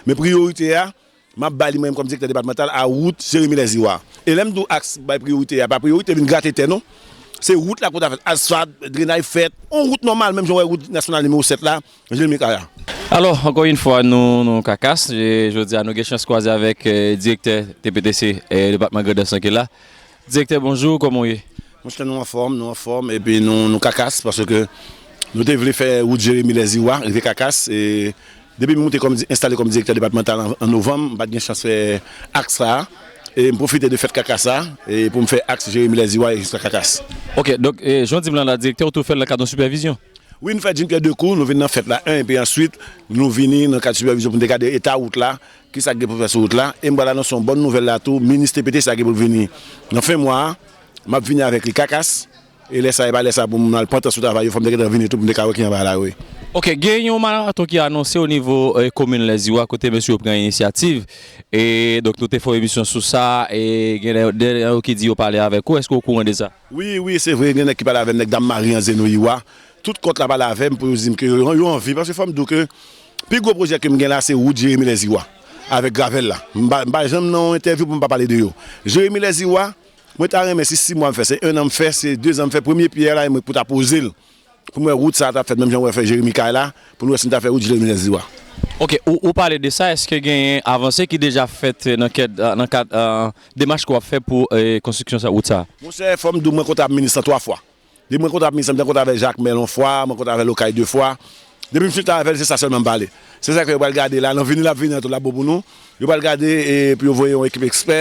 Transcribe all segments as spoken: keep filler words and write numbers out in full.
Men priyorite a, m ap ba li mwen menm kòm direktè depatmantal a wout Jeremi Lèziwa. E lè m di w aks bay priyorite a, pa priyorite vin grate tè non. Se wout la pou ta fèt, asfalt, drenaj fèt, yon wout nòmal, menm jan w wè wout nasyonal nimewo sèt la, Jeremi Kay la. Alò, ankò yon fwa, nou, nou Kakas. E jodi a, nou gen chans kwaze avèk eh, direktè T P T C eh, depatman Grandans lan ki la. Direktè, bonjou, kòman w ye? Monchè, nou anfòm, nou anfòm, epi nou, nou Kakas, paske nou te vle fè wout Jeremi Lèziwa, rive Kakas, e depi m moute kòm, enstale kòm direktè depatmantal an, an novanm, m pa t gen chans fè aks sa a, e m pwofite de fèt Kakas sa, e pou m fè aks Jeremi Lèziwa e jiska Kakas. Ok, donk, eh, jan w di m la, la, direktè, ou tou fè l nan kad yon sipèvizyon? Wi, nou fè Jean-Pierre Decour, nou vin nan fèt la, en, epi answit, nou vini nan kad sipèvizyon pou n te gade eta wout la, kisa k gen pou fè sou wout la, e m pral anonse yon bòn nouvèl la tou, minis T P T C a gen pou l vini nan fen mwa a, m ap vini avèk li Kakas, e lè sa, e pa lè sa pou m al pran tan sou travay yo, fò m te gentan vini tou pou m te ka wè ki anba la, wi. Ok, gen yon maraton ki anonse o nivo eh, komin Lèziwa, kote mesye yo pran inisyativ, e donk nou te fè yon emisyon sou sa, e gen de, de, de yo ki di yo pale avèk ou, èske w okouran de sa? Wi, wi, se vre, gen nèg ki pale avè m, nèg Dam Mari an Zeno Iwa. Tout kòt la pale avè m pou yo di m ke yo, yo anvi, paske fò m di w ke pi gwo pwojè ke m gen la, se wout Jeremi Lèziwa, avèk gravèl la. M pa, m pa janm nan yon entèvyou pou m pa pale de yo. Jeremi Lèziwa, mwen ta renmen si sis mwa m fè, se en an m fè, se de zan m fè, premye pyè la, e mwen pou ta poze l. Pou m wè wout sa a t ap fèt, menm jan w wè fè Jeremi Kay la, pou nou wè si n ta fè wout Jeremi Lèziwa. Ok, ou, ou pale de sa, èske genyen avanse ki deja fèt nan kèd, nan kad eh, demach ke w ap fè pou eh, konstriksyon sa, wout sa a? Monchè, fò m di w, mwen kontre ak minis lan twa fwa. Depi mwen kontre ak minis lan, m te kontre avèk Jakmèl yon fwa, mwen kontre avèk Okay de fwa. Depi m fin pale avè l, se sa sèlman m pale. Se sa k fè yo pral gade la, nan vini l ap vini an tou l ap bon pou nou. Yo pral gade e pou yo voye yon ekip ekspè.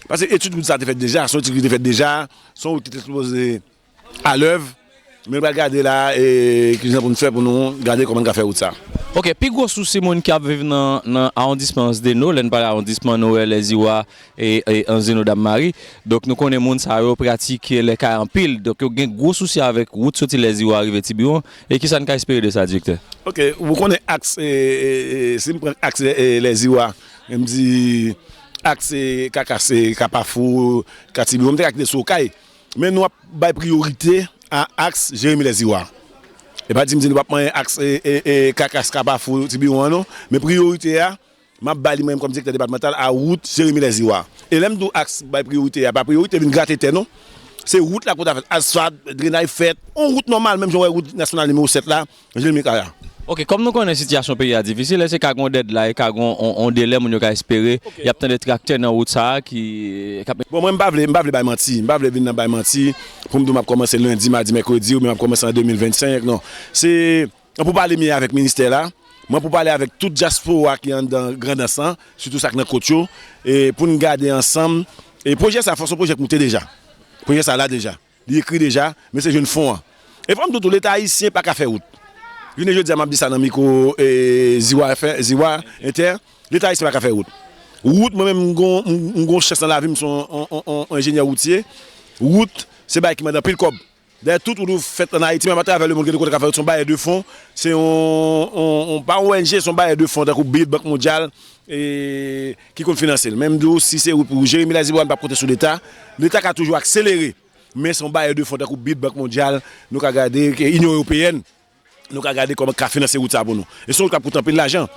Paske etid wout sa a te fèt deja, se yon etid ki te fèt deja, se yon wout ki te sipoze alèv. Men yo pral gade la e kijan pou n fè pou nou gade kòman n ka fè wout sa a. Ok, pi gwo sousi moun k ap viv nan, nan awondisman Ansdeno, lè n pale awondisman, nou wè Lèziwa, e, e Ansdeno Dam Mari. Donk, nou konnen moun sa yo pratike lèkay anpil. Donk, yo gen gwo sousi avèk wout soti Lèziwa rive Tibiwon. E kisa n ka espere de sa, direktè? Ok, ou konnen aks, e, e, e, si m pran aks e, e, Lèziwa, m di aks e, Kakas, e, Kapafou, Ka Tibiwon, m te ka kite sou Okay. Men nou ap bay priyorite a aks Jeremi Lèziwa. E pa di m di nou p ap manyen aks e, e, e, Kakas, Kapafou, Tibiwon an non. Men priyorite a, m ap ba li mwen menm kòm direktè depatmantal a wout Jeremi Lèziwa. E lè m di w aks bay priyorite a, pa priyorite vin grate tè non. Se wout la pou ta fèt, asfalt, drenaj fèt, yon wout nòmal, menm jan w wè wout nasyonal nimewo sèt la, Jeremi Kay la. Ok, kòm nou konnen sitiyasyon peyi a difisil, èske ka gen yon deadline, ka gen yon, yon, yon delè moun yo ka espere, y ap tande traktè nan wout sa a ki, k ap Bon, mwen m pa vle, m pa vle bay manti, m pa vle vin nan bay manti pou m di w m ap kòmanse lendi, madi, mèkredi, oubyen m ap kòmanse an de mil vennsenk, non. Se, mwen pou pale mye avèk ministè la, mwen pou pale avèk tout dyaspora ki anndan Grandans lan, sitou sa k nan kot yo, e pou n gade ansanm. E pwojè sa, fò se yon pwojè k moute deja. Pwojè sa la deja. Li ekri deja, men se jwenn fon an. E fò m di w tou, Leta ayisyen pa ka fè wout. Jounen jodi a, m ap di sa nan mikwo e, Ziwa F M, Ziwa Entè, Leta ayisyen pa ka fè wout. Wout, mwen menm, m gon, m, m gon chans nan lavi m, m se yon, yon, yon, yon enjenyè woutye. Wout, se bagay ki mande anpil kòb. Dayè, tout wout ou fèt ann Ayiti, menm atravè lemonn, gen de kote ka fè wout, se yon bayè de fon, se yon, yon, yon, pa yon O N G, se yon bayè de fon, tankou bid, Bank Mondyal, e, ki konn finanse l. Men m di w, si se wout pou Jeremi Lèziwa, n p ap konte sou Leta. Leta ka toujou akselere. Men se yon bayè de fon tankou bid, Bank Mondyal, nou ka gade, ke Inyon Ewopeyèn, nou ka gade kòman ka finanse wout sa pou nou. E se yon wout k ap koute anpil lajan.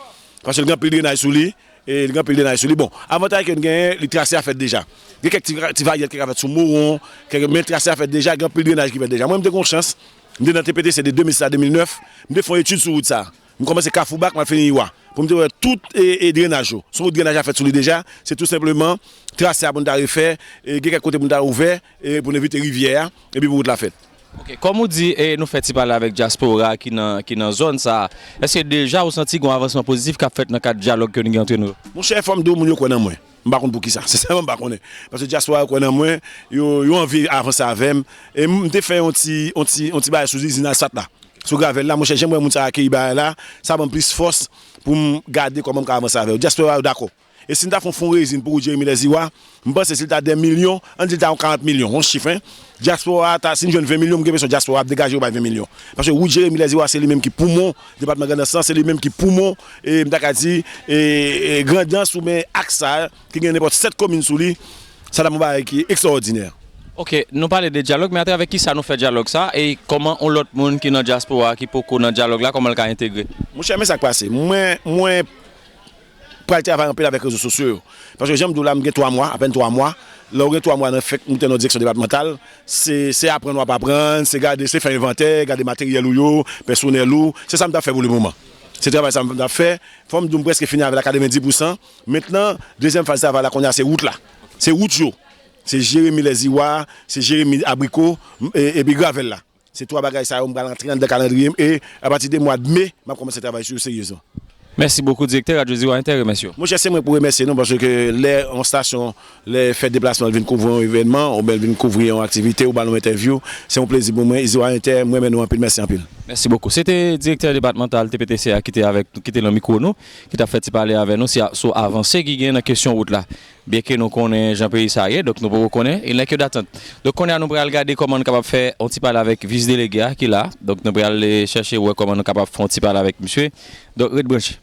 Paske l gen anpil drenaj sou li, e l gen anpil drenaj sou li. Bon, avantay ke n genyen, li trase a fèt deja. Gen kèk ti, ti varyèt ki ka fèt sou Mowon, kèk, men trase a fèt deja, gen anpil drenaj ki fèt deja. Mwen, m te gen yon chans, m te nan T P T C de de mil sis a de mil nèf, m te fè yon etid sou wout sa. M kòmanse Kafou Bak, m al fini Iwa. Pou m te wè tout e, e drenaj yo. Se yon wout drenaj la fèt sou li deja. Se tou senpleman trase a pou n ta refè. E gen kèk kote pou n ta ouvè e pou n evite rivyè a. Epi pou wout la fèt. Ok, kòm ou di, e nou fè ti pale avèk dyaspora ki nan, ki nan zòn sa a. Èske deja ou santi gen yon avansman pozitif k ap fèt nan kad dyalòg ke nou gen antre nou yo? Monchè, fò m di w, moun yo kwè nan mwen. M pa konn poukisa. Sensèman, m pa konnen. Paske dyaspora yo kwè nan mwen, yo, yo anvi avanse avè m. E m, m te fè yon ti, yon ti, yon ti bagay sou izin asfalt la. Sou gravèl la, monchè, jan m wè moun sa yo akeyi bagay la, sa ban m plis fòs pou m gade kòman m ka avanse avè yo. Dyaspora yo dakò. E si n ta fè yon fon rezin pou wout Jeremi Lèziwa, m panse si l ta de milyon, ann di l ta yon karant milyon, yon chif, en. Dyaspora a ta, si n jwenn ven milyon, m gen enpresyon dyaspora a ap degaje yo bay ven milyon. Paske wout Jeremi Lèziwa, se li menm ki poumon depatman Grandans lan, se li menm ki poumon, e m ta ka di, e, e Grandans oubyen aks sa a, ki gen nenpòt sèt komin sou li, sa t ap yon bagay ki ekstrawòdinè. Ok, nou pale de dyalòg, men atravè kisa nou fè dyalòg sa, e kòman yon lòt moun ki nan dyaspora a, ki poko nan dyalòg la, kòman l ka entegre? Monchè, men sa k pase. Mwen, mwen, pral travay anpil avèk rezo sosyo yo. Paske jan m di w la, m gen twa mwa, apèn twa mwa. Lè w gen twa mwa nan fèk moute nan direksyon depatmantal, se se aprann w ap aprann, se gade, se fè envantè, gade materyèl ou yo, pèsonèl ou. Se sa m t ap fè pou lemoman. Se travay sa m t ap fè. Fò m di w, m prèske fini avè l a katrevenndis pousan. Mentnan, dezyèm faz travay la kounye a, se wout la. Se wout yo. Se Jeremi Lèziwa, se Jeremi Abriko, m- e- epi gravèl la. Se twa bagay sa yo m pral antre anndan kalandriye m e apati de mwa de me, m ap kòmanse travay sou yo seryezman. Mèsi bokou, direktè Radyo Ziwa Entè remèsye w. Monchè, se mwen pou remèsye nou paske lè yon stasyon lè fè deplasman l vin kouvri yon evènman oubyen l vin kouvri yon aktivite ou ba nou entèvyou, se yon plezi pou mwen. Ziwa Entè, m renmen nou anpil, mèsi anpil. Mèsi bokou. Se te direktè depatmantal T P T C a ki te avèk nou, ki te nan mikwo nou, ki t ap fè ti pale avè nou si a- sou avanse ki gen nan kesyon wout la. Byenke nou konnen jan peyi sa ye, donk nou poko konnen, il n'est que d'attente. Donk kounye a nou pral gade kòman nou kapab fè yon ti pale avèk vis delege a ki la. Donk nou pral ale chèche wè kòman nou kapab fè yon ti pale avèk misye. Donk ret branche.